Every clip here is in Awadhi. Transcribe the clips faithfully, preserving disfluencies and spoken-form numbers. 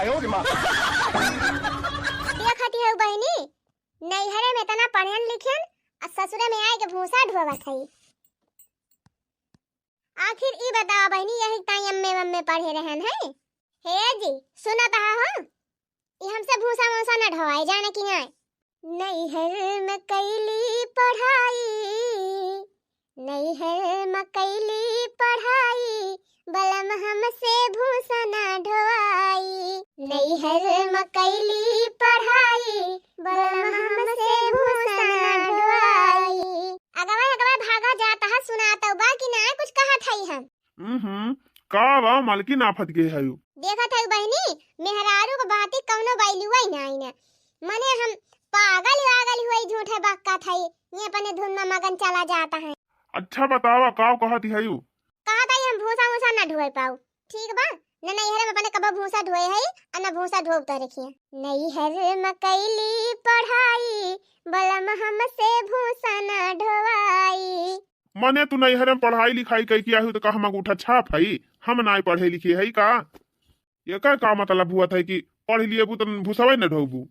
देखत हऊ बहिनी, नैहरे में इतना पढ़ेन लिखेन, आ ससुरे में आए के भूसा ढोवत हई। आखिर ई बतावा बहिनी, यही ताई एम ए, एम ए पढ़े रहेन है? हे जी, सुनत हा हो? ई हमसे भूसा वूसा न ढोवाई, जाने कि नाय? नैहर में कैली पढ़ाई, नैहर में कैली पढ़ाई, बलम हमसे भूसा ना ढोवाई। नैहर में कैली पढ़ाई, बलम हमसे भूसा ना ढोवाई। अगवा, अगवा भागा जात हा, सुनात बा कि ना कुछ कहत हई हम? हम्म, का बा मलकिन, आफत के हयू? देखत हई बहिनी, मेहरारू के बाती कौनो value ही नाई ना। मने हम पागल वागल हुई, झूठे बकत हई, ये अपने धुन में मगन चला जात है। अच्छा बतावा, का कहत हयू? कहत हई हम भूसा वूसा ना ढोए पाऊ, ठीक बा? न नैहरे में अपने कबो भूसा ढोए हई, और न भूसा ढोब तो रखिए। नैहर में कैली पढ़ाई, बलम हमसे भूसा ना ढोवाई। मने तू नैहर में पढ़ाई लिखाई कई किया हई तो का हम अंगूठा छाप हई? हम नाय पढ़े लिखे हई का? एकर का मतलब हुआ था कि पढ़ लिएबू तो भूसवे न ढोबू?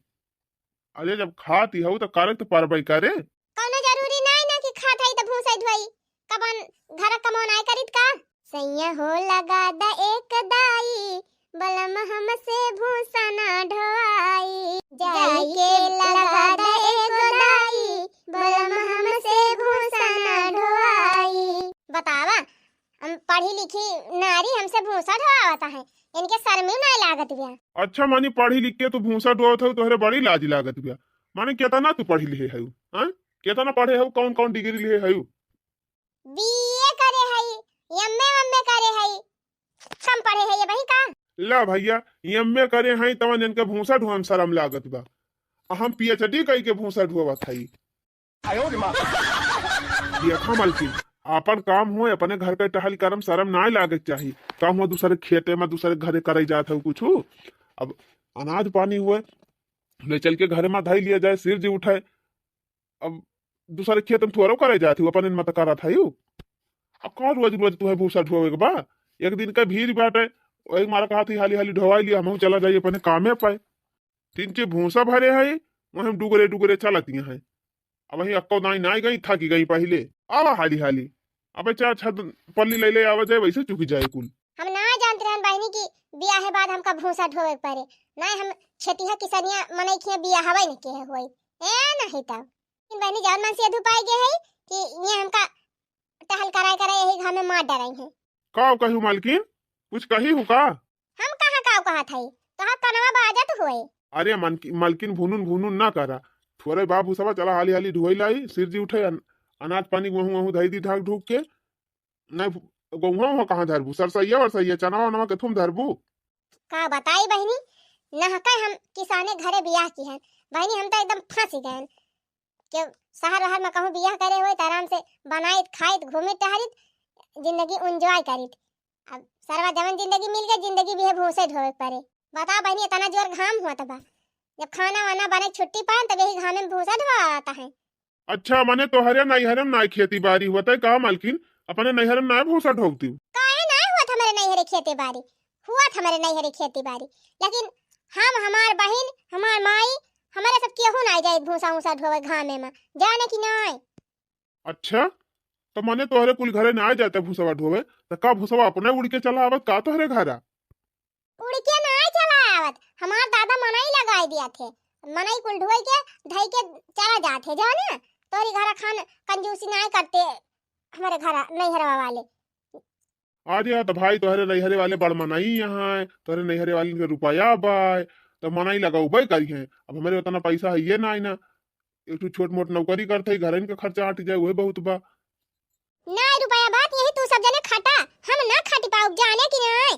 अरे जब खाती हऊ तो करे तो परबे करे। कौनो जरूरी नाय ना कि खात हई तो भूसा ढोई, कबन घर कमौन आय करित का? सैया हो लगा द एक दाई, बलम हमसे भूसा ना ढोवाई। जाई के लगा द एक दाई, बलम हमसे भूसा ना ढोवाई। बतावा, हम पढ़ी लिखी नारी, हमसे भूसा ढोवावत है, इनके शर्म ही नाय लागत बिया। अच्छा मानी पढ़ी लिख के तू भूसा ढोवत हऊ, तोहरे बड़ी लाज लागत बिया। माने केतना तू पढ़ी लिहे हऊ, हाँ? केतना पढ़े हऊ, कौन कौन degree लिहे हऊ? बीए करे हई, एमए वमए करे हई, कम पढ़े हई ये बही का? ला भैया, एमए करे हई तवन इनके भूसा ढोए में शर्म लागत बा। आ हम पीएचडी कई के भूसा ढोवत हई। देखा मलकिन, आपन काम होए, अपने घर के टहल करम शर्म नाय लागे के चाही। काम हुआ दूसरे खेते में, दूसरे घरे करे जात हऊ कुछ, अब अनाज पानी हुए, ले चल के घरे में धई लिया जाए, सिर जी उठाए। अब दूसरे खेत में थोड़ो करे जात हऊ, अपन इन मत करत हऊ। अब का रोज रोज तुहे भूसा ढोवे के बा? एक दिन का भीड़ बाटे, वही मारा कहत हई हाली हाली ढोवाई लिया, हमहू चला जाई अपने कामे पे। तीन चे भूसा भरे हई, वही डुगरे डुगरे चलत ही हैं। अब वही अक्को दाई नाय गई, थकी गई पहिले। आवा हाली हाली। अबे चार छत पल्ली ले ले आवा जाए, वैसे चुकी जाए कुल। हम ना जानत रहन बहिनी कि बियाहे बाद हमका भूसा ढोवे के परे। नाय हम खेतिहा किसनिया मनई खिया बियाहवे न के होई। ए नहीं तब। इन बहिनी जौन मन से धुपाई गए है कि ये हमका टहल कराए कराए यही घाम में मार डराई है। का कहू मालकिन, कुछ कही हूँ का? हम कहाँ का कहत हई, तोहार कनवा बाजत होए। अरे मन-, मालकिन भुनुन भुनुन ना करा, थोड़े बाबू सवा चला हाली हाली ढोई लाई, सिर जी उठे, अन-, अनाज पानी गोहूँ वहूँ धई दी ढाक ढूक के, नहीं, गोहुआ हुआ कहाँ धरबू? सरसैया वरसैया, चनवा वनवा के थुम धरबू? का बताई बहिनी, नहका हम किसाने घरे बियाह की हन। बहिनी, हम तो एकदम फंस गए। के शहर वहर में कहूँ बियाह करे होई, तो आराम से बनाइत, खाइत, घूमित, टहरित, जिंदगी enjoy करित। अब सरवा जवन जिंदगी मिल गई, जिंदगी भी है भूसे ढोवे के परे। बता बहिनी, इतना जोर घाम हुआ तबा। जब खाना वाना बने छुट्टी पाए, तब यही घामे में भूसा ढोवा आता है। अच्छा, मने तोहरे नैहरे में नाय खेती बारी होत है का मालकिन? अपने नैहरे में नाय भूसा ढोवती? काहे नाय हुआ था हमारे नैहरे खेती बारी? हुआ था हमारे नैहरे खेती बारी, लेकिन हम, हमार बहिन, हमार माई, हमारे सब केहू नाय जाए भूसा ऊसा ढोवे घामे में, जाने की नाय। अच्छा, तो मने तोहरे कुल घरे नाय जाते भूसवा ढोवे, तो का भूसवा अपने उड़ के चला आवत का तोहरे घरा? उड़ के नाय चला आवत, हमार दादा मनई लगाई दिया थे, मनई कुल ढोई के धई के चला जात है, जाने तोरी घरा खान कंजूसी नाय करते हमारे घरा नैहरवा वाले। अरे यार, तो भाई तोहरे नैहरे वाले बड़ मनई यहाँ है, तोहरे नैहरे वाले के रुपया बाय, तो मनई लगौबे करी हैं। अब हमारे उतना पैसा है ये नाय ना, एक ठो छोट मोट नौकरी करते ही घर इनका खर्चा हट जाए, वही बहुत बा। नाय रुपया बात, यही तू सब जने खटा, हम ना खटी पाउब, जाने की नाय।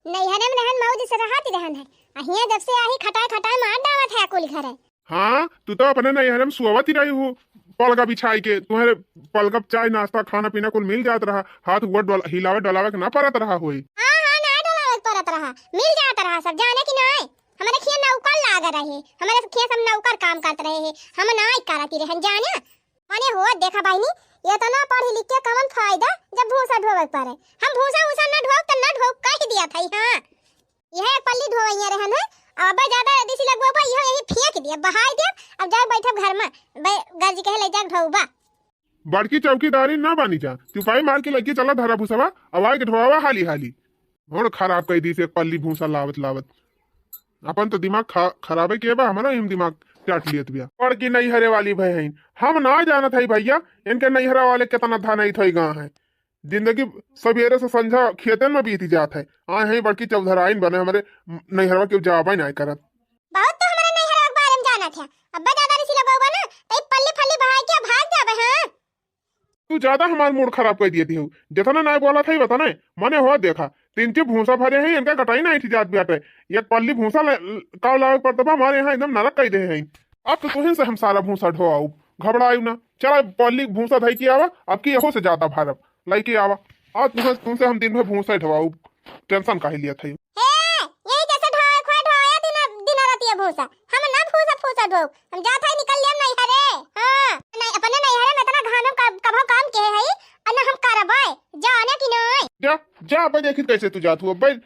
नैहरे में रहन मौज से रहत रहन है, आ हियां जब से आही खटाए खटाए मार डावत है कुल घर है। हाँ, तू तो अपने नैहरे में सोवत ही रही हो, पलगा बिछाई के, तुम्हारे पलगा पे चाय नाश्ता खाना पीना कुल मिल जात रहा, हाथ गोड़ डोल-, हिलावे डोलावे के ना पड़त रहा होई। हाँ, हाँ, ना डोलावे के पड़त रहा, मिल जात रहा सब, जाने की नाय। हमारे खिया नौकर लाग रहे, हमारे खिया सब नौकर काम करत रहे हैं, हम नाय करत ही रहन, जाने। मने हो, देखा बहिनी, इतना पढ़ी लिख के कवन फायदा जब भूसा ढोवे के पड़े। हम भूसा वूसा ना ढोब त ना ढोब कह दिया था, हाँ। यह एक पल्ली ढोवइया रहन है, अब अब्बे ज्यादा दिसी लगबो बा, यह यही फेंक दिया, बहाई दिया। अब जाए बैठब घर में, बे-, गर्ज के ले जाके ढोबा। बड़की चौकीदारी ना बानी जा, चुपाई मार के लइके चला धरा भूसवा, अब आए के ढोवा हाली हाली। मूड खराब कइ दी से एक पल्ली भूसा लावत लावत। अपन तो दिमाग खा-, खराबे के बा, हमरा ही दिमाग चाट लियत बिया। बड़की नैहरे वाली भय हईन, हम ना जानत हई भैया, इनके नैहरा वाले केतना धनई थई गा हैं। जिंदगी सबेरे से संझा खेतन में बीत जात है। आए हैं बड़की चौधराइन बने, हमरे नैहरवा के जाबे नाय करत। बहुत तो हमरे नैहरवा के बारे में जानत है। अब्बा ज्यादा रिसी लगौबा ना, त ई पल्ली फल्ली बहाई के भाग जाबे, हाँ। तू ज्यादा हमार मूड खराब कर दिए हो। जितना नाय बोला था, बता नहीं, मने हो देखा, तीन चे भूसा भरे हैं, इनका कटाई नहीं थी जात बाटे। एक पल्ली भूसा ले-, काव लावे पड़त बा, हमारे यहाँ एकदम नरक कइ दे हैं। अब तो तुहिन से हम सारा भूसा ढोआउब, घबरायु ना। चला पल्ली भूसा धई के आवा, अब की यहो से ज्यादा भरब, लइके आवा। आज तुहन, तुमसे हम दिन भर भूसा ढोआउब, tension काहे लिया था? हे, यही जैसे ढोए खोए ढोए दिन, दिन रात ये भूसा। हम ना भूसा फूसा ढोआउब, हम जात है निकल लिया नैहरे। हाँ, नहीं, अपने नैहरे में इतना घाम में कब-, कभो काम के है, और ना हम करबै, जाने की नहीं। जा, जा, अब देखी कैसे तू जात हुआ, भाई,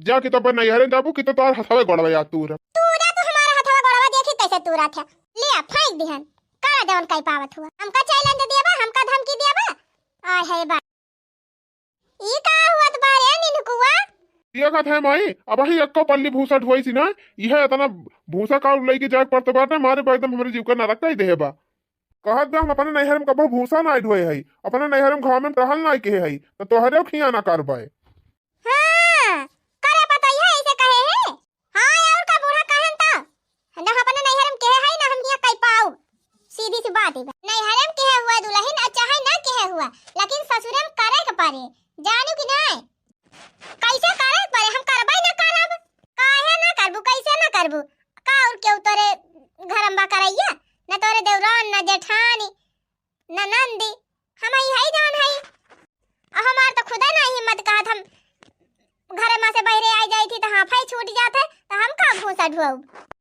जा कि तो अपन नैहरे जाबू कि तो तोहार हथवे गोड़वा याद तू रह। तू जा, तू हमारा हथवा गोड़वा देखी कैसे तू रह था। लिया, फेंक दिहन। करा जवन कई पावत हुआ। हमका challenge दिया बा, हमका धमकी दिया बा। आय है बा। ई का हुआ तुम्हारे निनकुआ? ये कथा है माई, अब ही एक्को पल्ली भूसा ढोई सी ना, यह इतना भूसा का लइके जाए पड़त बाटे, मारे बा एकदम हमरे जीव का नरक कइ देहे बा। कहत बा हम अपने नैहर में कबो भूसा ना ढोए हई, अपने नैहर में घाम में टहल ना किहे हई, तो तोहरे खिया ना करबाए। हाँ, करे पतैया ऐसे कहे है। हाँ, और का बूढ़ा कहन तो? ना अपने नैहर में कहे है, ना हम हियाँ कह पाऊ। सीधी सी बात है। नैहर में कहे हुआ दुल्हन, आ चाहे ना कहे हुआ, लेकिन ससुरे में करे के पड़े। जानू कि नहीं? कैसे करे के पड़े? हम करबे ना करब। काहे ना करबू? कैसे ना करबू? का और केहू तोरे घर में बा करैया? ना तोरे देवरान, ना जेठानी, ननंदी, हम ही हई जवन हई। अब हमार तो खुदे ना हिम्मत कहत, हम घरे में से बहरे आ जाई थी तो हाफाई छूट जात है, तो हम का भूसा ढुआउब?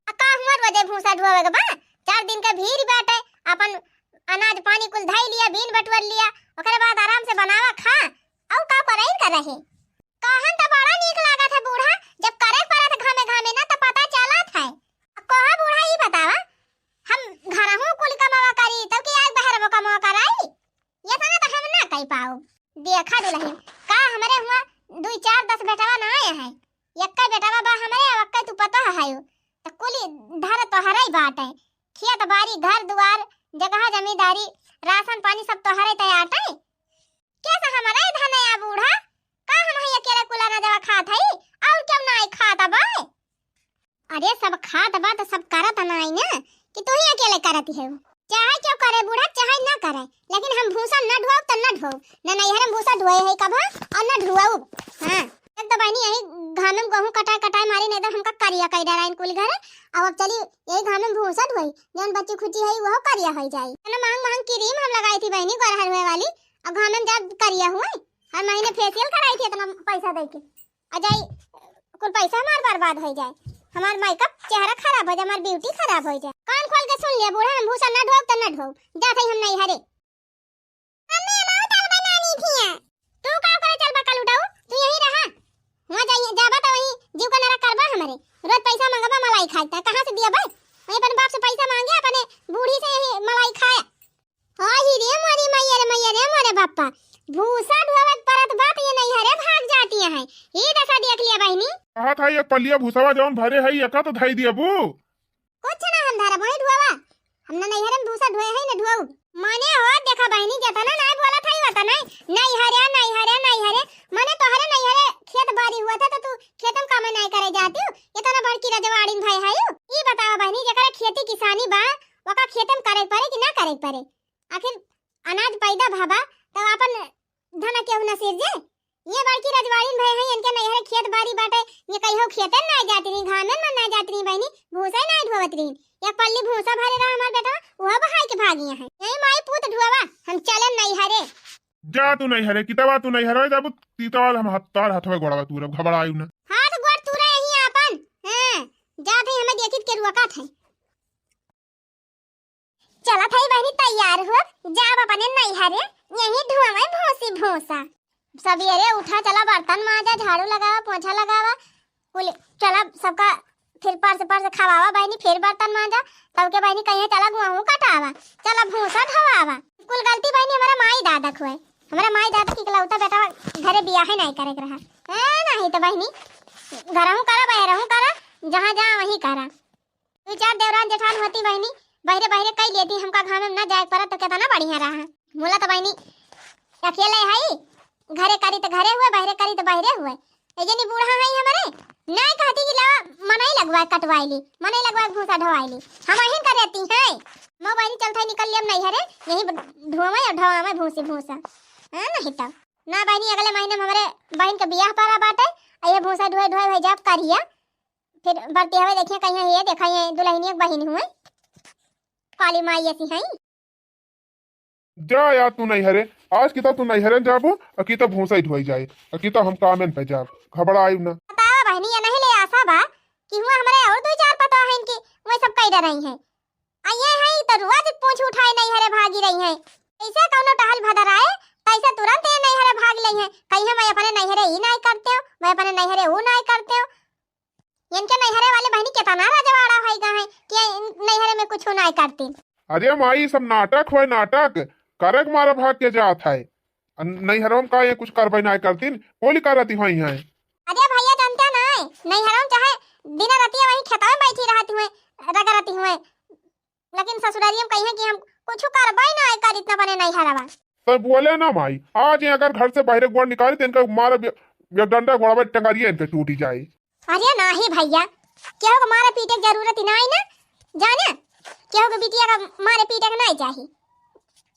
आ का हुआ रोजे भूसा ढुआवे के बा? चार दिन के भीड़ बाटे, अपन अनाज पानी कुल धई लिया, बीन बटुर लिया, ओकरे बाद आराम से बनावा खा, और का करइन का रहे? कहन तो बड़ा नीक लागत है बूढ़ा, जब करे पड़त घामे घामे ना तो पता चलत है। अब कहा बूढ़ा ई बतावा, हम घरहू कुल कमावा करी, तब कि आज बहरवो कमावा कराई? ये तना तो हम ना कई पाऊ। देखा दुल्हन, का हमरे हुआ दुई चार दस बेटवा ना आए हैं, यक्का बेटवा बा हमरे, अब अक्का तू पता है हो, तो कुली धन तोहरे ही बाटे, खेत बारी, घर दुआर, जगह जमींदारी, राशन पानी सब तोहरे तय आटे। कैसे हमरे धन या बूढ़ा, का हम ही अकेले कुला ना दवा खात हई, और क्यों ना आई खात बा? अरे, सब खात बा त सब करत नाई ना, कि तू ही अकेले करत है। चाहे क्यों करे बूढ़ा, चाहे ना करे, लेकिन हम भूसा न ढोब त न ढोब, न नैहर में भूसा ढोए है कब और न ढुआउब। हाँ, एक तो बहनी यही घाम में गेहूं कटाए कटाए मारी, नहीं तो हमका करिया कई डराइन कुल घर। अब, अब चली यही घाम में भूसा ढोई, जौन बच्ची खुची है वो करिया हो जाई। इतना महंग महंग क्रीम हम लगाई थी बहनी गोरहर हुए वाली, और घाम में जब करिया हुए, हर महीने फेशियल कराई थी इतना पैसा दे के। आ जाई, कुल पैसा हमार बर्बाद हो जाए, हमार मेकअप, चेहरा खराब हो जाए, हमार ब्यूटी खराब हो जाए। कान खोल के सुन लिया बूढ़ा, हम भूसा ना ढोब त ना ढोब, जात हई हम नैहरे। मम्मी, हम आउर दाल बनानी थी। तू का करे चल बा कल उठाऊ, तू यहीं रहा। वहाँ जाइए, जाबा तो वहीं जीव का नरक करबा हमरे। रोज पैसा मांगबा मलाई खाए, त कहाँ से दिया बा? वहीं अपन बाप से पैसा मांगे, अपने बूढ़ी से यही मलाई खाए। हाय रे मोरी मैया रे मैया रे मोरे बापा, भूसा ढोवत परत बात ये नैहरे भाग जाती है। ई दशा देख लिया बहनी। कहा था एक पलिया भूसावा जौन भरे है, एका तो धई दिया बू। कुछ ना हम धरब, वही ढोवा। हम ना नैहरे में भूसा ढोए है ना ढोऊ। माने हो देखा बहनी, जतना ना बोला था, वतना नैहरे, नैहरे, नैहरे। माने तोहरे नैहरे खेत बारी हुआ था तो तू खेत में काम नहीं करे जाती हो, इतना बड़की रजवाड़ीन भय है। ई बतावा बहनी, जेकरा खेती किसानी बा, ओका खेते में करे पड़े कि ना करे पड़े? आखिर अनाज पैदा भवा, तब आपन धन केहू न सिरजे। ये बड़की रजवाड़ीन भय है, इनके नैहरे खेत बारी बाटे, ये कहियो खेते में ना जात रही, घामे में ना जात रही बहनी, भूसा ही ना ढोवत रही। एक पल्ली भूसा भरे रहा हमार बेटा, वह बहाई के भागिया है। यही माई पूत ढोवा, हम चले नैहरे। जा तू नैहरे, कितवा तू नैहरे जाबू, तीतवा हम हाथ, तार हाथवा गोड़वा तू रब, घबरायू ना। हाथ गोड़ तू रहे यही आपन, हाँ, जा भाई हमें देखित के रुआ का थे। चला थाई बहनी तैयार हुआ, जाब अपने नैहरे, यही ढोवे भूसी भूसा। सबेरे उठा, चला बर्तन माजा, झाड़ू लगावा, पोछा लगावा, कुल चला सबका फिर परस परस खवावा बहिनी, फिर बर्तन मांजा, तब के बहिनी कहिए चला गुहूँ कटावा, चला भूसा ढोवावा। कुल गलती बहिनी हमरा माई दादा क हुए, हमरा माई दादा क इकलौता बेटा घरे बियाहे नाहीं करे के रहा। ए, नाहीं तो बहिनी घरहूँ करा, बहरहूँ करा, जहाँ जा वहीं करा। दुइ चार देवरान जेठान होती बहिनी, बहरे बहरे कई लेती, हमका घामे में न जाए के पड़त तो केतना बढ़िया रहा। मुला तो बहिनी अकेले हई, घरे करी तो घरे हुए, बहरे करी तो बहरे हुए। ए जनी बूढ़ा हई हमरे, नाहीं कहती कि लावा मनई लगवा के कटवाई ली, मनई लगवा के भूसा ढोवाई ली, हम अहिन करे रहती हैं। मो बहिनी चलत है निकल लियम नैहरे, यहीं ब-, ढोवे और ढोवावे भूसी भूसा। हाँ, नहीं तो। ना बहिनी, अगले महीने में हमरे बहिन के बियाह पड़ा बाटे, आ ये भूसा ढोए ढोए भाई जाब करिया। फिर बरती हवे देखिए कहिए ये देखा ये दुल्हनिया के बहिन हुए, काली माई ऐसी हैं। जा यार तू नैहरे, आज की तो तू नैहरे जाबू, और की तो भूसा ही ढोई जाए, और की तो हम कामेन पे जाब, घबरायु ना। बतावा बहिनी, ये नहीं ले आशा बा कि हुआ हमरे और दो चार पता है इनकी, वही सब कई डर रही हैं। आ ये है तो रोज पूछ उठाए नैहरे भागी रही हैं। कैसे कौनो टहल भदर आए, कैसे तुरंत ये नैहरे भाग ले हैं। कहीं हम अपने नैहरे ही नाहीं करते हो, मैं अपने नैहरे वो नाहीं करते हो। इनके नैहरे वाले बहिनी केतना रजवाड़ा होई गा है कि इन नैहरे में कुछ नाहीं करतीन। अरे माई, सब नाटक होय, नाटक। करे के मारे भाग के जात है। अन नैहरवा में का ये कुछ करबे नाहीं करतीन, बोली करती होई हैं। अरे भैया, जानते नाहीं, नैहरवा में चाहे दिन रातिया वहीं खेतवा में बैठी रहती हुए, रगड़ती हुए, लेकिन ससुरारिया में कहिए कि हम कुछ करबे नाहीं करी इतना बने नैहरवा। तो बोले ना माई, आज ये अगर घर से बाहरे गोड़ निकाली तो इनका मारे बे-, एक डंडा गोड़वा टंगरिया इनके टूटी जाए। अरे नाहीं भैया, केहू के मारे पीटे के जरूरत ही नाहीं ना, जाने केहू के बिटिया का मारे पीटे के नाहीं चाही,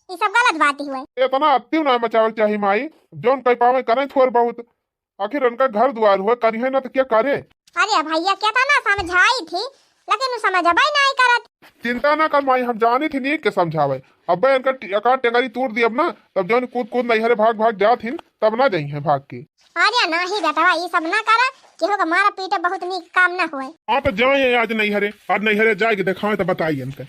ये सब गलत बात ही हुए। इतना अति ना मचावे के चाही माई, जौन कह पावे करें थोड़ बहुत, आखिर उनका घर दुआर हुए, करिहे ना तो क्या करे। अरे भैया, केतना समझाई थी, लेकिन उ समझबे नाहीं करत। चिंता ना कर माई, हम जानी थी नीक के समझावे। अबे इनका टि-, एकाध टेंगरी तूर दियब ना, तब जौन कूद कूद नैहरे भाग भाग जात हिन, तब ना जइहें भाग के। अरे नाहीं बेटवा, ई सब ना करा, केहू के मारा पीटे बहुत नीक काम ना हुए। हाँ तो जाए आज नैहरे, आज नैहरे जाए के देखावे तो बताई इनके।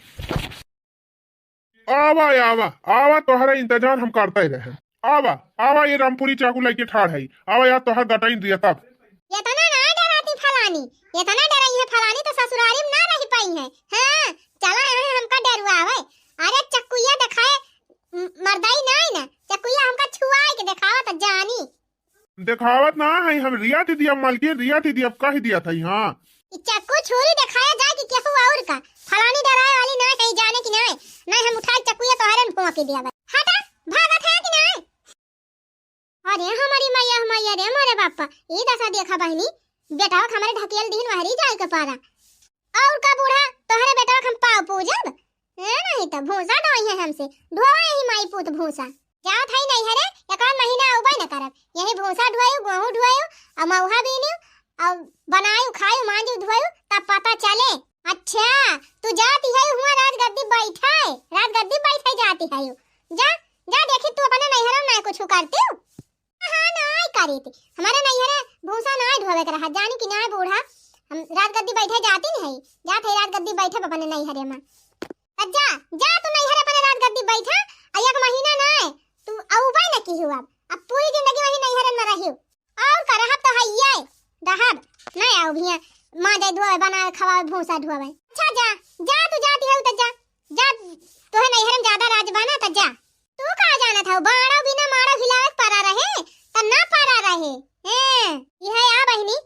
आवा, आवा, आवा, तोहरा इंतजार हम करते रहे। आवा, आवा, ये रामपुरी चाकू लेके ठाड़ है। आवा यार, तोहर गटाइन दिया तब। इतना ना डराती फलानी, इतना डराई है फलानी तो ससुरारी में ना रह पाई है। हाँ, चला यहाँ हमका डरुआवे। अरे चक्कुइया देखाए, म-, मर्दाई नाहीं ना, चक्कुइया हमका छुआई के देखावा तो जानी। देखावत ना है हम, रिया दीदी अब मलकिन, रिया दीदी अब कह दिया था, हाँ। ई चक्कू छुरी देखाया जाए कि केहू और का। फलानी डराए वाली ना है, कहीं जाने की ना है। नहीं हम उठाए चक्कू या तोहरे में भोंक दिया बा। हटा, भागत है कि ना है? अरे हमारी मैया, मैया रे, हमारे बापा। ई दशा देखा बहिनी, बेटा हमारे ढकेल दीन वहरी जाए के पारा। और का बूढ़ा, तोहरे बेटा हम पाव पूजब? ए, नहीं तो भूसा ढोई है हमसे, ढोवा यही माई पूत भूसा। जात है नैहरे, एकाध महीना अउबे न करब। यही भूसा ढोयू, गोहूँ ढोयू, और मऊहा बीनू, और बनायू, खायू, मांजू, धोयू, तब पता चले। अच्छा, तू जाती है हुआ राजगद्दी बैठे, राजगद्दी बैठे जाती है। जा, जा देखी तू अपने नैहरे में ना कुछ करती हूँ। हाँ, नाय करी थी। हमारे नैहरे भूसा नाय ढोवे के रहा। जानी कि नाय बूढ़ा, हम राजगद्दी बैठे जाती नहीं है। जात है राजगद्दी बैठे अपने नैहरे में। त जा, जा तू नैहरे अपने राजगद्दी बैठा, आ एक महीना नाय, तू अउबे न की हुआ। अब पूरी जिंदगी वही नैहरे में रही। और का रहब तो है ये, रहब। नाय आओ भैया, माँ जाए धोवे, बनावे, खवावे, भूसा ढोवे। अच्छा जा, जा तू जाती है तो जा, जा, तोहे नैहरे में ज्यादा राज बना तो जा। तू का जानत हऊ, बाड़ो बिना माड़ो हिलावे के परा रहे, त ना परा रहे। हैं, इहे आ बहिनी,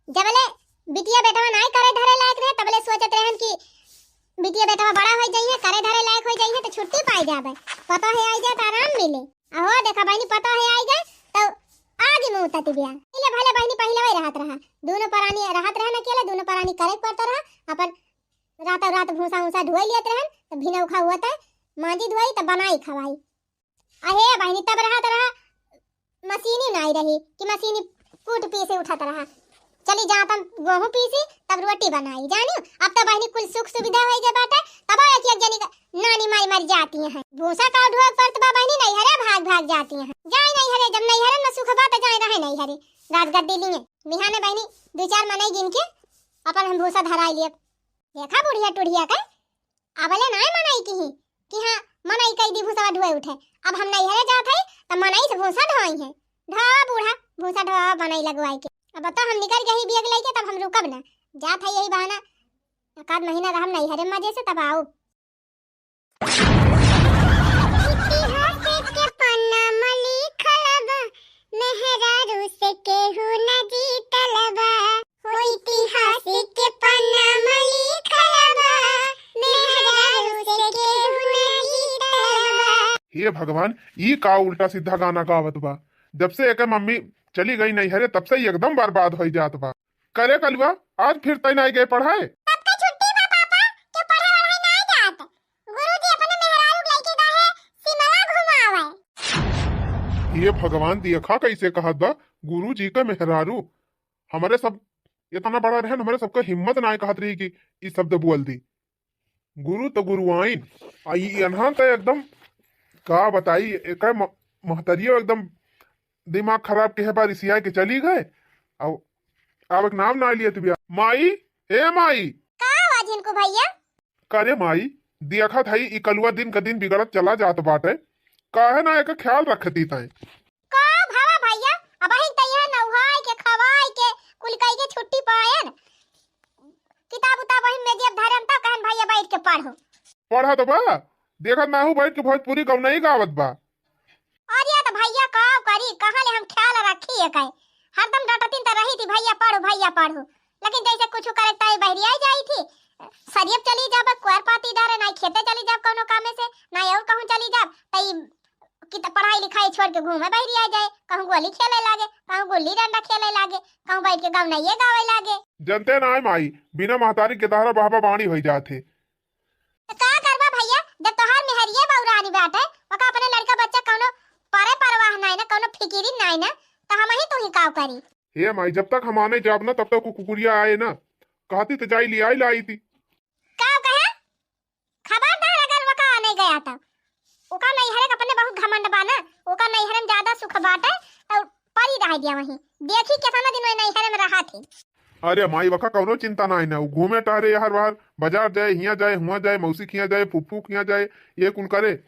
जबले बिटिया बेटवा नाई करे धरे लायक रहे, तबले सोचत रहन कि बिटिया बेटवा बड़ा होई जइहे, करे धरे लायक होई जइहे, त छुट्टी पाई जाबे। पतोह आई जाए त आराम मिले। अहो देखा बहिनी, पतोह आई गए, त आगे मुँह तती बिया। पहिले भले बहिनी, पहिले वही रहत रहा, दोनों परानी रहत रहन अकेले, दोनों परानी करे के पड़त रहा, अपन रातों रात भूसा ऊसा ढोई लियत रहन, त भिनौखा हुआ त मांजी धोई, त बनाई खवाई। अहे बहिनी, तब रहत रहा, मशीनी नाई रही कि मशीनी कूट पीसे उठत रहा। चली जातन गोहूँ पीसी, तब रोटी बनाई, जानियो। अब तो बहिनी कुल सुख सुविधा होई गए बाटे, तब एक एक जनी का नानी माई मर जाती हैं। भूसा का ढोए पड़त बा बहिनी, नैहरे भाग भाग जाती हैं। जाए नैहरे, जब नैहरे में सुख बा तो जाए रहे नैहरे। राजगद्दी लिए बिहाने बहिनी दो चार मनई गिन के अपन हम भूसा धराई लिए। देखा बुढ़िया टुढ़िया के, अबले नाय मनई की ही कि हाँ, मनई कई दी भूसवा ढोए उठे। अब हम नैहरे जात है, त मनई से भूसा ढोई है। ढोआ बूढ़ा, भूसा ढोआ मनई लगवाई के। अब तो हम निकल गई बिया के लइके, तब हम रुकब ना। जात है यही बहाना, एक आध महीना रहब नैहरे मजे से, तब आउब। इतिहास के पन्ना में लिखल बा, मेहरारू से केहू न जीतल बा। हो इतिहास के पन्ना में लिखल बा, मेहरारू से केहू न जीतल बा। हे भगवान, ई का उल्टा सीधा गाना गावत बा? जब से एकर मम्मी चली गई नैहरे, तब से ही एकदम बर्बाद होई जात बा। करे कलुआ, आज फिर तैं नाई गए पढ़ाए? सबके छुट्टी बा पापा, के पढ़े वढ़े नाई जात। गुरुजी अपने मेहरारू के लइके गए हैं शिमला घुमावे। ये भगवान, देखा कैसे कहत बा, गुरुजी के मेहरारू। हमरे सब इतना बड़ा रहन, हमरे सबका हिम्मत नाई कहत रही कि ई शब्द बोल दी। गुरु तो गुरुआइन, आ ई एनहा तो एकदम का बताई, एकर म-, महतरियो एकदम दिमाग खराब के है बा, रिसिया के चली गए। अब, अब एक नाम ना लियत बिया। माई, ए माई। का हुआ झिनकू भैया? का रे माई, देखत हई ई कलुआ दिन क दिन बिगड़त चला जात बाटे, काहे ना एकर ख्याल रखती तैं? का भवा भैया, अबहिन त इहे नउहाई के, खवाई के, कुल कई के छुट्टी पाएन। किताब उताब वही मेजिया धरे हम, तब कहन भैया बैठ के पढ़ो। पढ़त बा, देखत ना हूँ बैठ के भोजपुरी गौनई गावत बा। अरे त भैया का करी, कहाँ ले हम ख्याल रखी एकै? हरदम डटतिन त रही थी, "भैया पढ़ो, भैया पढ़ो।" लेकिन जैसे कुछ करे ताई बहरिया जाई थी, सरियप चली जाब, कुआर पाती डारे, नाई खेते चली जाब कौनो कामे से, नाई और कहूँ चली जाब, तई कि त पढ़ाई लिखाई छोड़ के घूमे बहरिया जाए, कहूँ गोली खेले लागे, कहूँ गुल्ली डंडा खेले लागे, कहूँ बैठ के गौनइये गावे लागे। जनते नाई माई, बिना महतारी के दहरा बहबा बाणी होई जात है। त का करबा भैया, जब तोहार मेहरिये बौरानी बाटे, ओका अपने लड़का बच्चा कौनो परे परवाह नाई ना, कौनो फिकिरी नाई ना, त हमही तुही काव करी। हे माई, जब तक हम आने जाब ना, तब तक वो कुकुरिया आए ना, कहती त जाई लियाई लाई थी। का कहे? खबरदार अगर ओका आने गया त। ओका नैहरे के अपने बहुत घमंड बा ना, ओका नैहरे में ज्यादा सुख बाटे, त परी रह दिया वहीं। देखी केतना दिन वही नैहरे में रहा थी। अरे माई, वका कौनो चिंता नाई ना, उ घूमे टहरे यहर वहर, बाजार जाए, हियाँ जाए, हुआँ जाए, मौसी खियाँ जाए, फूफू खियाँ जाए, ये कुल करे।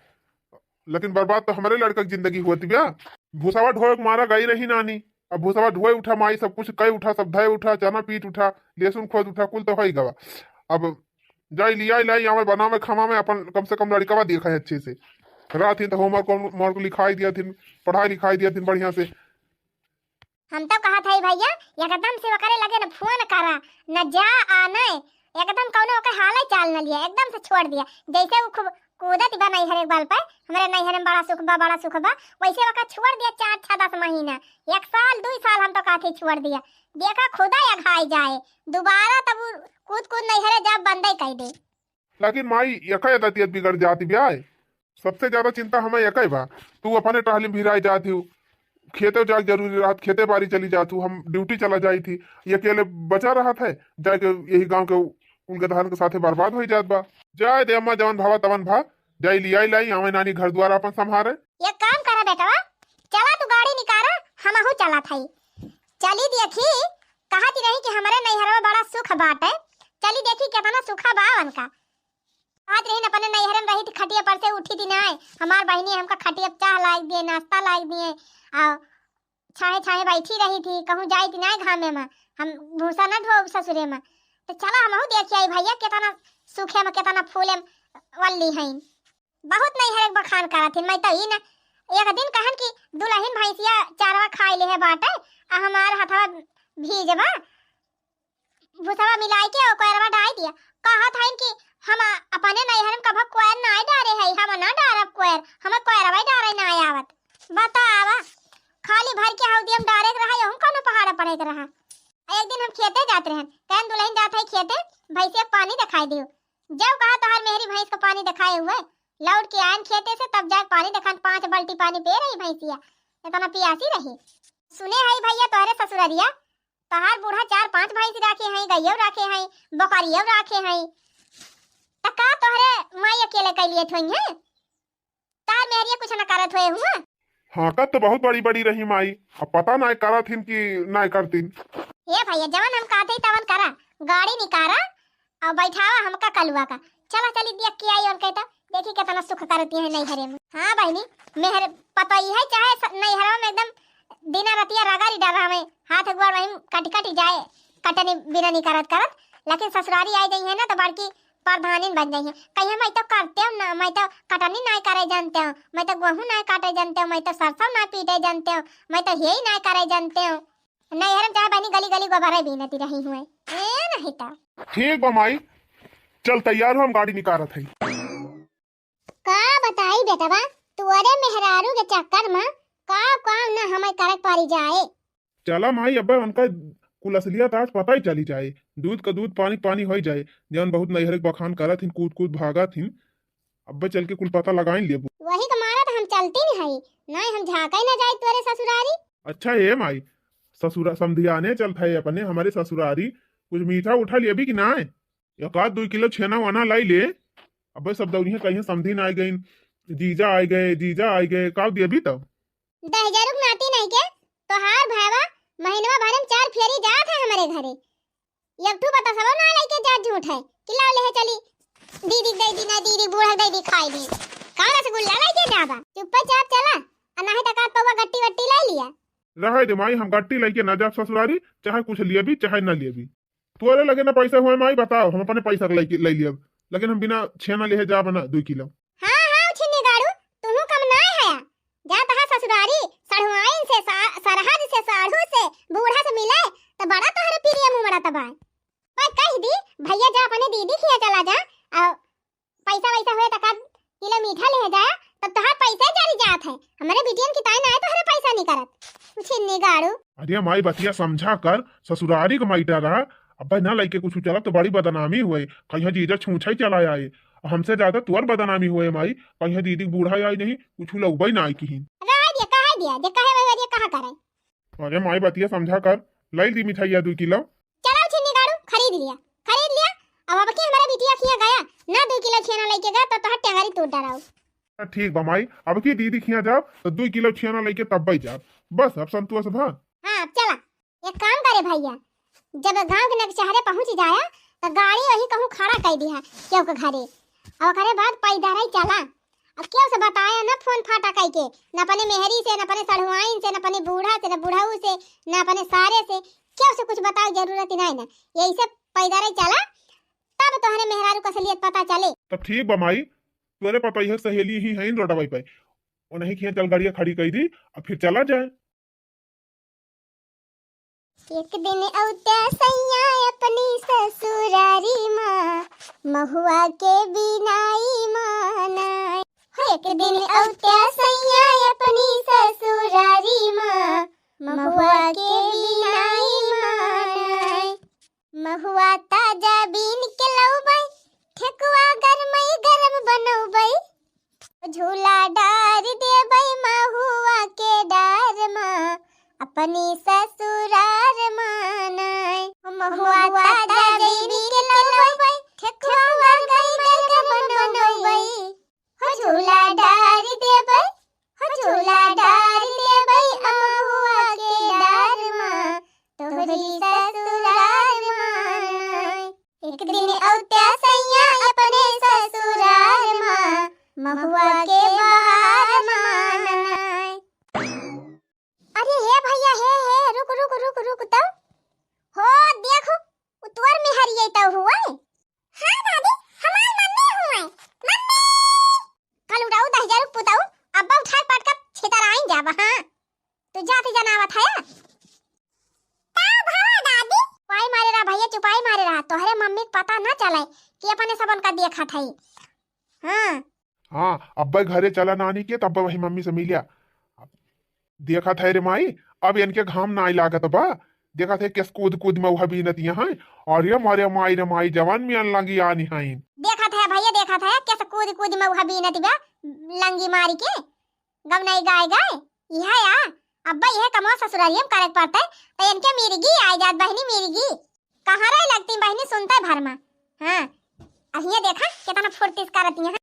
लेकिन बर्बाद तो हमरे लड़का की जिंदगी हुआ थी ब्या। भूसावा ढोए के मारा गई रही नानी, अब भूसावा ढोए उठा माई, सब कुछ कई उठा, सब धय उठा, चना पीट उठा, लहसुन खोद उठा, कुल तो होई गवा। अब जाई लियाई लाई, आवे बनावे खावा में, अपन कम से कम लड़कवा देखा है अच्छे से। रात ही तो होमवर्क होमवर्क लिखाई दिया थिन, पढ़ाई लिखाई दिया थिन बढ़िया से। हम तो कहत हई भैया, एकदम से ओकरे लगे न फोन करा, न जा आ न, एकदम कौनो ओके हाले चाल न लिया, एकदम से छोड़ दिया। जैसे उ खूब कूदत बा नैहरे के बल पे, "हमरे नैहरे में बड़ा सुख बा, बड़ा सुख बा", वैसे ओका छोड़ दिया चार, छह, दस महीना, एक साल, दुई साल हम तो कहत हई छोड़ दिया। देखा खुदा अघाई जाए, दोबारा तब उ कूद कूद नैहरे जाब बंदे कई दे। लेकिन माई, एकै आदतियत बिगड़ जाती ब्याय। सबसे ज्यादा चिंता हमें एकै बा। तू अपने टहली में भिराई जात हू, खेते जाके जरूरी रहत, खेते बारी चली जात हू, हम ड्यूटी चला जाई थी, ये अकेले बचा रहत है, जाके यही गांव के उनके धान के साथे बर्बाद होई जात बा। जाए दे अम्मा, जवन भावा तवन भा, जाई लियाई लाई, आवे नानी घर द्वार अपन संभारे। एक काम करा बेटवा, चला तू गाड़ी निकारा, हमहू चलत हई। चली देखी, कहत रही कि हमरे नैहरवा बड़ा सुख बाटे, चली देखी केतना सुखा बा उनका। कहत रही न अपने नैहरे में रही थी, खटिया पर से उठी थी नाय, हमार बहिनी हमका खटिया पे चाह लाग दिए, नाश्ता लाग दिए, आ छाहे छाहे बैठी रही थी, कहूँ जाई थी नाय घामे में, हम भूसा न ढोब ससुरे में। तो चला हमहू देखी आई भैया केतना सुखे में, केतना फूले वल्ली हईन। बहुत नैहरे के बखान करत हिन। मैं तो ई न एक दिन कहन कि दुलहिन भैंसिया चारवा खाई लेहे बाटे, आ हमार हथवा भीज बा, भूसवा मिलाई के ओ कोयरवा डाई दिया। कहत हईन कि हम अपने नैहर में कभो कोयर नाय डारे हई, हम ना डारब कोयर, हमें कोयरवा डारे नाय आवत। बतावा, खाली भर के हौदी हम डारे के रहा, यहूँ कौनो पहाड़ा पड़े के रहा। आ एक दिन हम खेते जात रहन, कहन दुलहिन जात हई खेते, भैंसिया के पानी देखाई दियो। जब कहा तोहार मेहरी भैंस को पानी देखाए हुए, लौट के आयन खेते से, तब जाके पानी देखान, पाँच बाल्टी पानी पिए रही भैंसिया, इतना पियासी रही। सुने हई भैया तोहरे ससुररिया, तोहार बूढ़ा चार पाँच भैंस राखे हई, गइयो राखे हई, बकरियो राखे हई, त का तोहरे माई अकेले कैलिए थोई है? तार मेहरिया कुछ न करत होए हुआ? हाँकत तो बहुत बड़ी बड़ी रही माई, अब पता नाय करत हिन कि नाय करतीन। हे भैया, जवन हम कहते ही तवन करा, गाड़ी निकारा और बैठावा हमका कलुआ का। चला चली देख के आई उनके तो, देखी कितना सुख करती है नैहरे में। हाँ बहिनी, मेहर पतई है चाहे स-, नैहरवा में एकदम दिना रतिया रगड़ी डरा हमें, हाथ गोड़ वहीं कट कट जाए, कटनी बिननी करत करत। लेकिन ससुरारी आई गई है ना, तो बड़की प्रधानिन बन गई है। कहिए, "मैं तो करते हूँ ना, मैं तो कटनी ना करे जानते हूँ, मैं तो गेहूँ ना काटे जानते हूँ, मैं तो सरसों ना पीटे जानते हूँ, मैं तो यही ना करे जानते हूँ।" नैहर में चाहे बहनी गली गली गोबरे बीनती रही हुए। ए नहीं तो। ठीक बा माई, चल तैयार हो, हम गाड़ी निकारत हई। का बताई बेटवा, तोरे मेहरारू के चक्कर में का काम ना हमें करे पड़ी जाए। चला माई, अब्बे उनका कुल असलियत आज पता ही चली जाए। दूध का दूध, पानी का पानी होई जाए। जौन बहुत नैहर के बखान करत हिन, कूद कूद भागत हिन, अब्बे चल के कुल पता लगाइन लेबू। वही के मारा तो हम चलती नहीं हई, नहीं हम झाँके न जाई तोरे ससुरारी। अच्छा ए माई, ससुरा समधियाने चलत है अपने हमारे ससुरारी, कुछ मीठा उठा लेबी कि नाय? एक आध दुई किलो छेना वना लाई ले। अबे सब दौरिया कहिए समधिन आइ गइन, जीजा आइ गए, जीजा आइ गए, का देबी तब? दहिजरू के नाती नहीं के, तोहार भावा महीनवा भरे में चार फेरी जात है हमरे घरे। एक ठू बतासवा ना लइके जात झूठ है कि लाव लेहे चली, दीदी के दे दी ना, दीदी बूढ़ा के दे दी खाए दी। का रसगुल्ला लइके जाबा? चुप्पे चाप चला, आ नाहीं त का पौवा गट्टी वट्टी लाई लिया। रहे दे माई, हम गट्टी लइके ना जाब ससुरारी, चाहे कुछ लेबी चाहे ना लेबी। तोरे लगे ना पैसा हुए माई, बताओ, हम अपने पैसा के लइके, लइ लियब, लेकिन हम बिना छेना लेहे जाब ना दुई किलो। हाँ, हाँ, छिन्नी गाड़ू, तुहू कम नाय हया। जात हा ससुरारी, सढ़ुआइन से, सा-, सरहज से, साढ़ू से, बूढ़ा से मिले, त बड़ा तोहरे पीरियम उमड़त बाय। पर कह दी, भैया जा अपने दीदी खिया चला जा, अउ पैसा वैसा होए त का किलो मीठा लेहे जाया, तब तोहार पैसा जारी जात है। हमरे बिटियन की ताई ना है तोहरे पैसा नहीं करत। छिन्नी गाड़ू। अरे माई बतिया समझा कर, ससुरारी का माई डरा, अब्बे ना लइके कुछ चलब तो बड़ी बदनामी हुए, कहिया जीजा छूछा ही चला आए। हमसे ज्यादा तोर बदनामी हुए माई, कहिया दीदी के बूढ़ा आई नहीं, कुछ लउबई ना आई किहिन। रहे दिया, कहे दिया, जे कहे वही दिया, कहा करे। अरे माई बतिया समझा कर, लई दी मिठाइया दुई किलो। चलो छिन्नी गाड़ू, खरीद लिया, खरीद लिया। अब, अब के हमारा बिटिया खिया गया ना, दुई किलो छेना लइके गया, तो तोहर टेंगरी तोड़ डराऊ। ठीक बा माई, अब की दीदी खिया जाब, तो दुई किलो छेना लइके तब्बे जाब। बस, अब संतोष भा। हाँ, अब चला। एक काम करे भैया, जब गाँव के नकचहरे पहुँच जाया, तो गाड़ी वहीं कहूँ खड़ा कर दिया केहू के घरे। और ओकरे बाद पैदल ही चला। अब केहू से बताया न फोन फाटा कइके, न अपने मेहरी से, न अपने सढ़ुआइन से, न अपने बूढ़ा से, न बुढ़ऊ से, न अपने सारे से, केहू से कुछ बतावे जरूरत ही नहीं ना। यही से पैदल ही चला, तब तोहरे मेहरारू का असलियत पता चले। तब ठीक बा माई, तोरे पतोहिया के सहेली ही हईन रोडवा पे, उन्हीं खिया चल गाड़िया खड़ी कर दी, अब फिर चला जाए। एक दिन औत्या सैया अपनी ससुरारी मा, महुआ के बिनाई मानाई। एक दिन औत्या सैया अपनी ससुरारी मा, महुआ के बिनाई मानाई। महुआ ताजा बीन के लौबै, ठेकुआ गरमई गरम बनौबै। झूला डार देबै महुआ के डार मा, अपनी ससुरार मा नाय। महुआ ताजा बीन के लौबै, ठेकुआ गरमई गरम बनौबै। हो झूला डार देबै, हो झूला डार देबै, महुआ के डार मा, तोहरी ससुरार मा नाय। एक दिन औत्या सैया अपने ससुरार मा, महुआ के बहार मा नाय। अरे हे भैया, हे, हे, रुक, रुक, रुक, रुक तो। हो, देखो, उ तोर मेहरिये तो हुए। हाँ दादी, हमार मम्मी हुए। मम्मी! कल उड़ाऊ दहिजरू पुताऊ, अब्बा उठाए पटका छितराइन जाबा, हाँ। तू जाति जनावत है। का भवा दादी? चुपाई मारे रहा भैया, चुपाई मारे रहा। तोहरे मम्मी के पता ना चले कि अपने सबन का देखत है। हाँ। हाँ, अब्बे घरे चला नानी के, तब वही मम्मी से मिलिया। देखत है रे माई, अब इनके घाम नाई लागत बा। देखत है केस कूद कूद महुआ बीनत यहाँ। अरे मारे माई रे माई, जवान मियान लंगी आनी हैं। देखत है भैया, देखत है केस कूद कूद महुआ बीनत बा, लंगी मारी के। गवनाई गाय गाय, इहा या, अब्बा इहे कमवा ससुरारिये में करे के पड़ते, तो इनके मिर्गी आय जात बहिनी मिर्गी। कहाँ रहे लगती बहिनी सुनते भर में। हाँ, अब ये देखा कितना फुर्ती से करती हैं।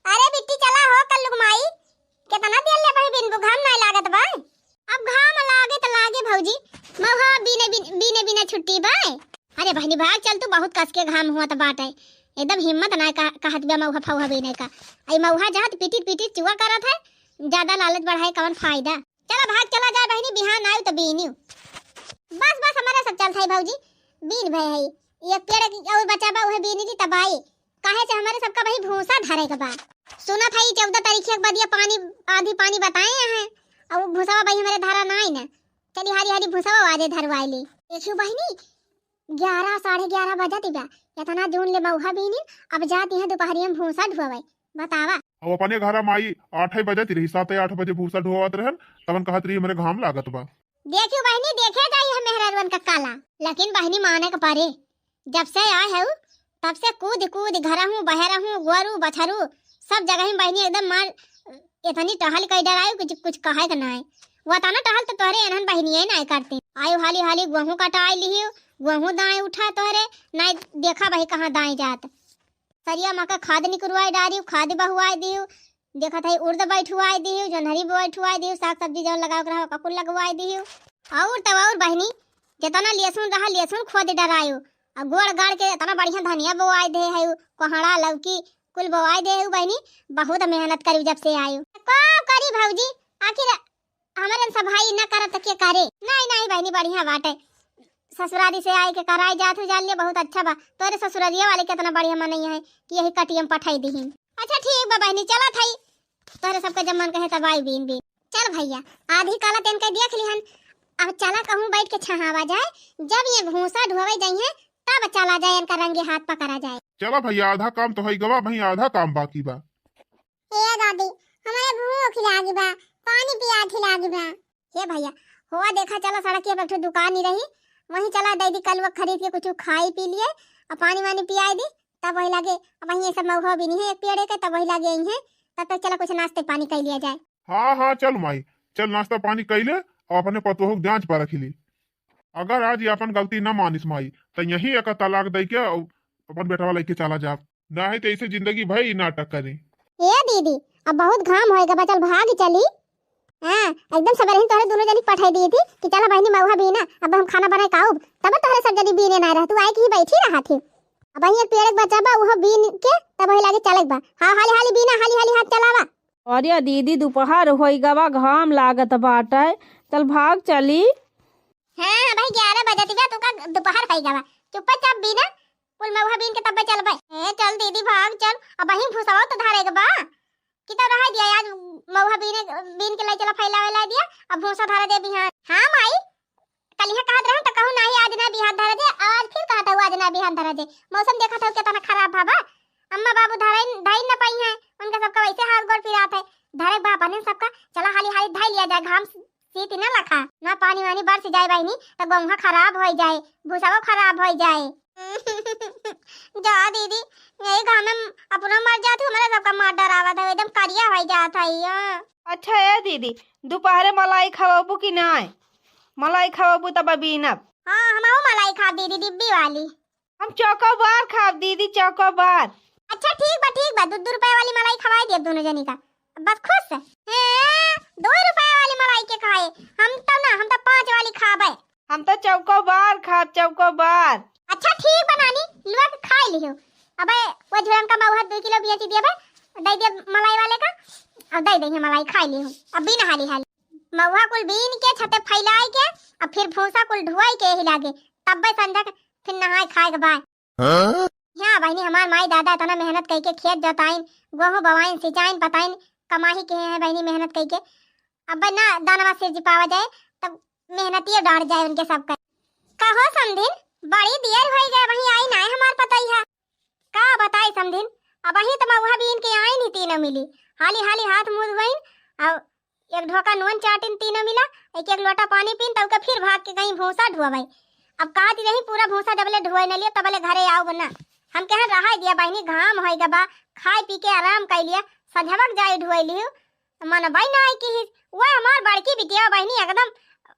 अरे बिट्टी चला हो कल्लू के माई, कितना देर ले बही बिनबू, घाम नाय लागत बा? अब घाम लागे त लागे भौजी, महुआ बीने बिन-, बीने बिना छुट्टी बा। अरे बहिनी भाग चल तू, बहुत कस के घाम हुआ त बाटे, एकदम हिम्मत नाय कह-, कहत बा महुआ फौआ बीने का। आई महुआ जहाँ त पिटित पिटित चुआ करत है, ज्यादा लालच बढ़ाए कवन फायदा? चला भाग चला जाए बहिनी, बिहान आयु त बीनियु। बस बस, हमरे सब चलत है भौजी, बीन भए है। एक पेड़ की और बचा बा, उहे बीन ली तब आई। काहे से हमरे सबका वही भूसा धरे के बा। सुनत है चौदह तारीख के बदिया पानी, आंधी पानी बताए हैं, और भूसा भाई हमरे धरा ना आई ना। चली हाली हाली भूसा आजे धरवाए ली। देखियो बहिनी, ग्यारह, साढ़े ग्यारह बजत बा, इतना जून ले मउहा बीनी, अब जाती है दोपहरिया में भूसा ढुआवे। बतावा। अब अपने घरा माई आठ बजत रही, सात आठ बजे भूसा ढुआवत रहन, तबन कहत रही, "हमरे घाम लागत बा।" देखियो बहिनी, देखे जाई है मेहरारुअन का काला, लेकिन बहिनी माने के परे। जब से आए हऊ, तब से कूद कूद घरहूँ बहरहूँ, गोरू बछरू सब जगह में बहिनी एकदम मार इतनी टहल कई डरायु कि कुछ कहे के नाय। वतना टहल तो तोहरे एनहन बहिनिये नाय करती। आयु हाली हाली गोहूँ कटाई लिहियो, गोहूँ दाएँ उठा तोहरे, नाय देखा बही कहाँ दाएँ जात। सरिया मा के खाद निकुरवाई डारियो, खाद बहुआई दियो, देखत है उर्द बैठुआई दियो, जोन्हरी बैठुआई दियो, साग सब्जी जौन लगावे के रहा ओका कुल लगवाई दियो। और तब और बहिनी, जितना लहसुन रहा लहसुन खोद डरायो, और गोड़ गाड़ के इतना बढ़िया धनिया बोआई दे है, कोहड़ा लौकी कुल बोआई दे है बहिनी, बहुत मेहनत करी जब से आयो। का करी भौजी, आखिर हमरे सब भाई न करत त के करे? नहीं, नहीं बहिनी, बढ़िया बाटे। ससुरारी से आए के कराए जात हो जान ले, बहुत अच्छा बा। तोरे ससुरारिया वाले कितना बढ़िया मनई है कि यही कटियम पठाई दीहिन। अच्छा ठीक बा बहिनी, चलत हई। तोरे सबका जब मन कहे तब आई बीन बीन। चल भैया, आधी काला तेन के देख लिहन। अब चला कहूँ बैठ के छहावा जाए, जब ये भूसा ढोवे जाइहे तब चला जाए, इनका रंगे हाथ पकड़ा जाए। चला भैया, आधा काम तो होई गवा, वहीं आधा काम बाकी बा। ए दादी, हमरे भूख लागी बा, पानी पियास लागी बा। हे भैया, होआ देखा, चला सड़किया पे एक ठो दुकान ही रही, वहीं चला दे दी कलुआ खरीद के कुछ खाई पी लिए और पानी वानी पियाई दी, तब वही लागे। अब वहीं ये सब महुआ बीनी है एक पेड़े के, तब वही लागे आई है, तब तक चला कुछ नाश्ते पानी कर लिया जाए। हाँ हाँ, चल माई, चल नाश्ता पानी कर ले और अपने पतोह के जांच पर रख ली। अगर आज ये अपन गलती न मानिस माई, त यही एक तलाक दे के और अपन बेटवा लेके चला जाब। नाहीं त ऐसे जिंदगी भर ई नाटक करी। ए दीदी, अब बहुत घाम होएगा बा, चल भाग चली। हाँ, एकदम सबेरहिन तोहरे दुनो जनी पठाई दी थी कि चला बहिनी मउहा बीना, अब हम खाना बनाए खाउब, तब तोहरे सब जनी बीने ना रह, तू आए के ही बैठी रहा थी। अब वहीं एक पेड़ के बचा बा, उहो बीन के तब वही लागे चले के बा। हाँ, हाली हाली बीना, हाली हाली हाथ चलावा। अरे दीदी, दुपहर होई गवा, घाम लागत बाटे, चल भाग चली। हाँ, अबही ग्यारह बजत बा, तू का दुपहर होई गवा, चुप्पा चाप बीना, कुल मउहा बीन के तब्बे चलबे। ए, चल दीदी, भाग चल। अबहीं भूसवा तो धरे के बा। कि तो रह दिया, आज मउहा बीने, बीन के लाई चला फैलावे लाई दिया, अब भूसा धरे दे बिहान। हाँ माई, कलिहा कहत रहन त कहूँ नाही, आज ना बिहान धरे दे, आज फिर कहत हूँ आज ना बिहान धरे दे। मौसम देखत हूँ कितना खराब भा बा। अम्मा बाबू धरे, धई न पाई हैं, उनका सबका वैसे हाथ गोड़ पिरात है। धरे बा अपने सबका, चला हाली हाली धई लिया जाए, घाम सीत न लखा, ना पानी वानी बरस जाए बहिनी, त गोंघा खराब होई जाए, भूसवो खराब होई जाए। जा दीदी, यही घाम में अपनो मर जात, हमरा सबका मार डरावत है, एकदम करिया होई जात है ये। अच्छा ए दीदी, दुपहरे मलाई खवाबू कि नाय? मलाई खवाबू तब बीनब। हाँ, हमहू मलाई खाब दीदी, डिब्बी वाली। हम चोकोबार खाब दीदी, चोकोबार। अच्छा ठीक बा, ठीक बा, दू दू रुपया वाली मलाई खवाई देब दोनों जनी का। बस खुश? हैं, दो रुपया वाली मलाई के खाए? हम तो ना, हम तो पाँच वाली खाबे। हम तो चोकोबार खाब, चोकोबार। अच्छा ठीक बा नानी, लुआ के खाई लिहो। अबे वो झुरन का मउहा दो किलो बेच दिया बे, दे दिया मलाई वाले का, अब दे देंगे मलाई, खाई लिहो। अब बीन हाली हाली मउहा कुल बीन के छते फैलाई के, अब फिर भूसा कुल ढुआई के ही लागे, तब्बे संझा के फिर नहाए खाए के बाद। हाँ? हाँ बहिनी, हमार माई दादा इतना मेहनत कइके खेत जोताइन, गोहूँ बोवाइन, सिंचाइन, पताइन, कमाही के हैं बहिनी मेहनत कइके। अब ना दानवा सिर जी पावा जाए, तब मेहनतिये डार जाए उनके सब कर। कहो समधिन, बड़ी देर होई गए, वहीं आई नाय हमार पतोहिया। का बताई समधिन, अबहीं त मउहा बीन के आइन ही तीनों मिली, हाली हाली हाथ मुँह धोइन, अब एक ढोका नून चाटिन तीनों मिला, एक एक लोटा पानी पीन, तब के फिर भाग के गई भूसा ढुआवे। अब कहत रही पूरा भूसा जबले ढुआई न लिया तबले घरे आउब ना। हम कहे रहाई दिया बहिनी, घाम होई गबा, खाई पी के आराम कर लिया, संझवक जाई ढुआई लियो। त मनबई ना आई किहिस, वह हमार बड़की बिटिया बहिनी एकदम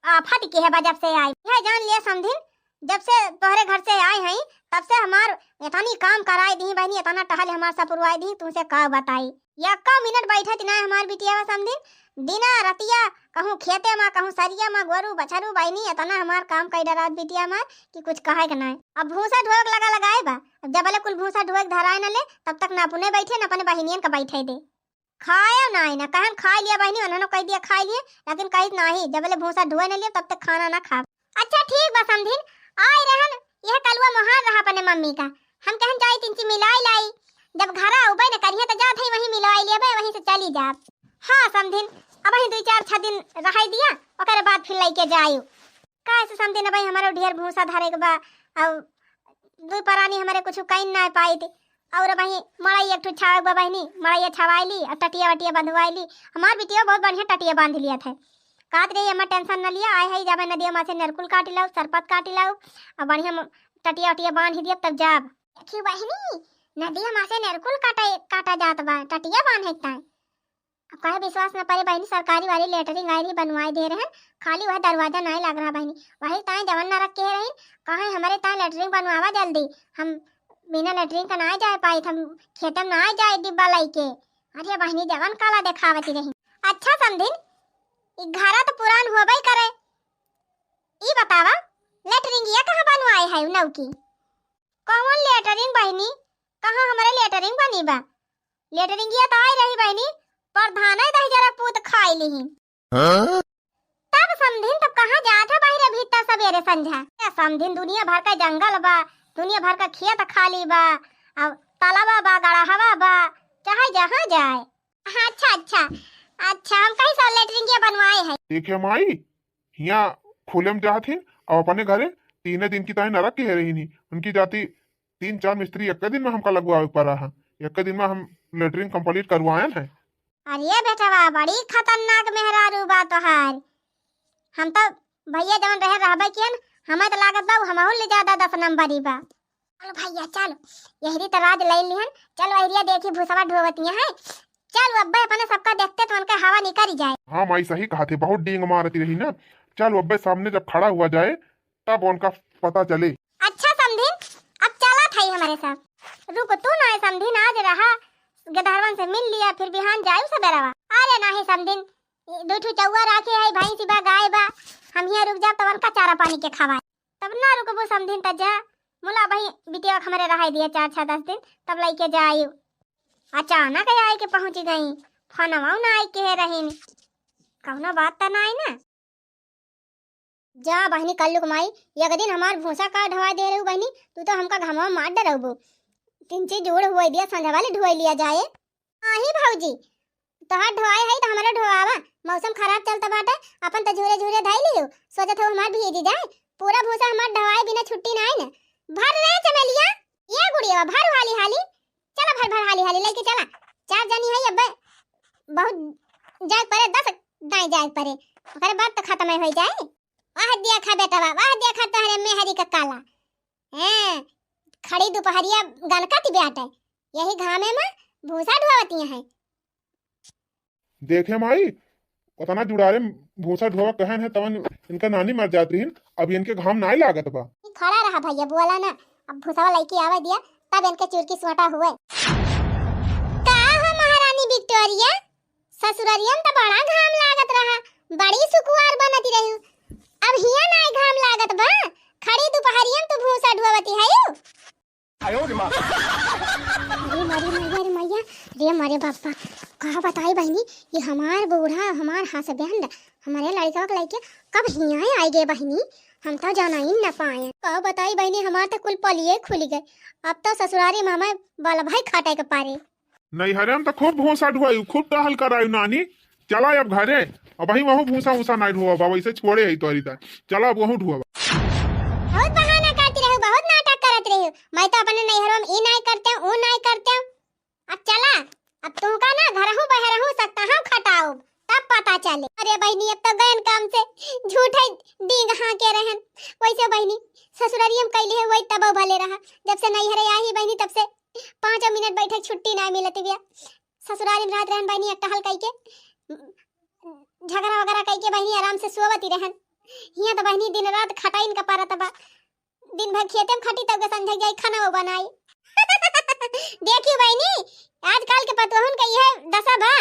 आफत के है बा जब से आई। यह जान लिया समधिन, जब से तोहरे घर से आए हई, तब से हमार इतनी काम कराए दी बहिनी, इतना टहल हमार सपुरवाए दी, तुमसे का बताई। यक्का मिनट बैठत ना हमार बिटिया समधिन, दिना रतिया कहूँ खेते मा, कहूँ सरिया मा, गोरू बछरू बहिनी, इतना हमार काम कई डरात बिटिया हमार कि कुछ कहे के नाय। अब भूसा ढोक लगा लगाए बा, अब जबले कुल भूसा ढोक धराए न ले, तब तक न अपने बैठे, न अपने बहिनियन का बैठे दे। खायो नाहीं ना, कहन खाइ लिया बहिनी, उन्होंने कहि दिया खाइ लिए, लेकिन कहित नाहीं, जब ले भूसा ढुए न लिया, तब तक खाना ना खाब। अच्छा ठीक बा समधिन, आइ रहन, यह कलुआ मोहार रहा अपने मम्मी का, हम कहन जाई तिनची मिलाइ लाई, जब घरा उबे न करिहे त जात हई वहीं मिलवाइ लेबे, वहीं से चली जाब। हाँ समधिन, अबहीं दुइ चार छह दिन रहाइ दिया, ओकरे बाद फिर लइके जाइउ। काहे से समधिन अबहीं हमरो ढेर भूसा धरे के बा, अउ दुइ परानी हमरे कुछ कइन नाहीं पाइत। अउर अबहीं मड़ई एक ठो छावे के बा बहिनी, मड़ई छवाइ ली, अउ टटिया वटिया बंधवाइ ली। हमार बिटिया बहुत बढ़िया टटिया बांध लियत है। कहत रही, "अम्मा tension न लिया, आए हई जाबे नदिया मा से नेरकुल काटि लाउ, सरपत काटि लाउ, अउ बढ़िया म-, टटिया वटिया बांधि दिया तब जाब।" देखी बहिनी, नदिया मा से नेरकुल काटा, काटा जात बा, टटिया बांधे के ताई। अब काहे विश्वास न परे बहिनी, सरकारी वाली लेटरिन आइल ही बनवाइ दे रहे, खाली वह दरवाजा नाहीं लाग रहा बहिनी, वही ताई जवन नरक के रही, कहे हमरे ताई लेटरिन बनवावा जल्दी, हम बिना लेटरिन का नाहीं जाए पाइत, हम खेते में नाहीं जाए डिब्बा लइके। अरे बहिनी जवन कला देखावती रही। अच्छा समधिन, ई घरा त पुरान होबे करे, ई बतावा लेटरिंगिया कहाँ बनवाए है नौकी? कौन लेटरिन बहिनी, कहाँ हमरे लेटरिन बनी बा? लेटरिंगिया त आइ रही बहिनी, प्रधाने दही जरा पूत खाइ लिही। हाँ? तब समधिन तब कहाँ जात है बाहिरे भीतर सबेरे संझा? ए समधिन दुनिया भर का जंगल बा, दुनिया भर का खेत खाली बा, अब तलवा बा, गड़हवा बा, चाहे जहाँ जाए। अच्छा, अच्छा, अच्छा, हम कहीं से लेटरिंगिया बनवाए है। देखे माई, हियाँ खुले में जात ही, अब अपने घरे तीने दिन की ताई नरक के रही नहीं, उनकी जाति तीन चार मिस्त्री एक दिन में हमका लगवावे पड़ा है, एक दिन में हम लेटरिन complete करवाएन है। अरे बेटवा, बड़ी खतरनाक मेहरारू बा तोहार। हम तो भैया जवन रहे रहबे कियन, हमें तो लागत बा उ हमहू ले ज्यादा दस नंबरी बा। चल भैया चल, यहरी तो राज ले लिहन। चल वहरिया देखी भूसवा ढोवतिया है। चल अब्बे अपने सबका देखते तो उनका हवा निकल जाए। हाँ माई सही कहा थे, बहुत डींग मारती रही ना। चल अब्बे सामने जब खड़ा हुआ जाए तब उनका पता चले। अच्छा समधिन, अब चलत हई हमरे साथ। रुक तू ना समधिन, आज रहा गदहरवन से मिल लिया, फिर बिहान जायु सबेरवा। अरे नाही समधिन, दू ठो चौवा राखे है, भैंसी बा, गाय बा, हम हियाँ रुक जाब तब उनका चारा पानी के खवाए। तब ना रुकबू समधिन त जा, मुला वही बिटिया के हमरे रहाई दिया चार छह दस दिन, तब लइके जायु। अचानक आए के पहुँच गई, फोनवा ना आए के रहीन, कौनो बात त ना आई ना। जा बहिनी कल्लू क माई, एक दिन हमार भूसा का ढवा दे रहू बहिनी, तू तो हमका घमवा मार डरउबू। तिनची जूड़ हुवै दिया, संझा वाली ढुवै लिया जाए। नाही भौजी, तोहार ढोवाई है तो हमरो ढोवावा, मौसम खराब चलत बाटे, अपन तो झूरे झूरे धई लियो, सोचत हो हमार भीज जाए, पूरा भूसा हमार ढोवाई बिना छुट्टी नाई न। भर रे चमेलिया, ये गुड़िया भर हाली हाली, चला भर भर हाली हाली लइके चला, चार जनी है अब्बे, बहुत जाए परे, दस दाई जाए परे, ओकरे बाद तो खत्म हो जाए। वाह देखा बेटवा, वाह देखा तोहरे मेहरी का काला। हैं, खड़ी दुपहरिया गनकत बाटे, यही घामे में भूसा ढोवतिया हैं। देखे माई, उतना जुड़ारे में भूसा ढोवा कहन है, तवन इनका नानी मर जात रहीन, अब इनके घाम नाई लागत बा। ई खड़ा रहा भैया, बोला ना, अब भूसावा लइके आवे दिया, तब इनके चुरकी सोटा हुए। का हो महारानी विक्टोरिया, ससुररिया में त बड़ा घाम लागत रहा, बड़ी सुकुवार बनती रही, अब हिया नाई घाम लागत बा, खड़ी दुपहरिया में तू भूसा ढोवती है। अरे मरे मैया रे मैया, रे मरे बापा, का बताई बहिनी, ये हमार बूढ़ा, हमार husband, हमारे लड़का के लइके कब हियाँ आइ गए बहिनी, हम तो जाना ही न पाए। का बताई बहिनी, हमार तो कुल पलिये खुल गए, अब तो ससुरारी में हमें बल्ब है खाटे के पारे। नैहरे में तो खूब भूसा ढुआई, खूब टहल कराई नानी, चला अब घरे, अबहीं वहू भूसा वूसा नाई ढोवा बा, वैसे छोड़े है तोरी ता। चला अब वहू ढोवा। बहुत बहाना करती रहू, बहुत नाटक करत रहू। मैं तो अपने नैहरों में ई नाई करते, ऊ नाई करते। अब चला, अब तुमका ना घरहू बहरहू सकता हम खटाओ, तब पता चले। अरे बहिनी, अब तो गयन काम से, झूठे डींग हाँके रहन। वैसे बहिनी, ससुरारियम कैली है, वही तब भले रहा। जब से नैहरे आई बहिनी, तब से पाँचों मिनट बैठे छुट्टी नाई मिलती बिया। ससुरारी में रहत रहन बहिनी, एक टहल कइके, झगड़ा वगैरह कइके बहिनी आराम से सोवती रहन। हियाँ तो बहिनी दिन रात खटाइन का परत बा, दिन भर खेते में खटी तब के संझा जाई खाना वो बनाई। देखियो बहिनी, आजकल के पतोहन का यह दशा बा।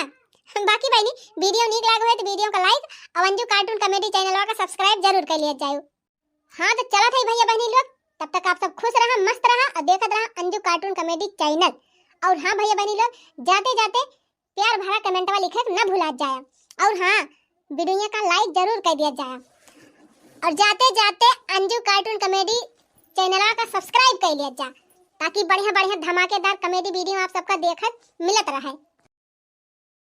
बाकी बहिनी, video नीक लाग होए तो video का like और अंजू cartoon comedy channel का subscribe जरूर कर लिया जाए। हाँ, तो चलत है भैया बहनी लोग, तब तक आप सब खुश रहा, मस्त रहा और देखत रहा अंजू cartoon comedy channel। और हाँ भैया बहनी लोग, जाते जाते प्यार भरा कमेंटवा लिखे के न भुलात जाया। और हाँ, वीडियो का लाइक जरूर कर दिया जाया। और जाते जाते अंजू कार्टून कॉमेडी चैनलवा का सब्सक्राइब कर लिया जा, ताकि बढ़िया बढ़िया धमाकेदार कॉमेडी वीडियो आप सबका देखत मिलत रहे।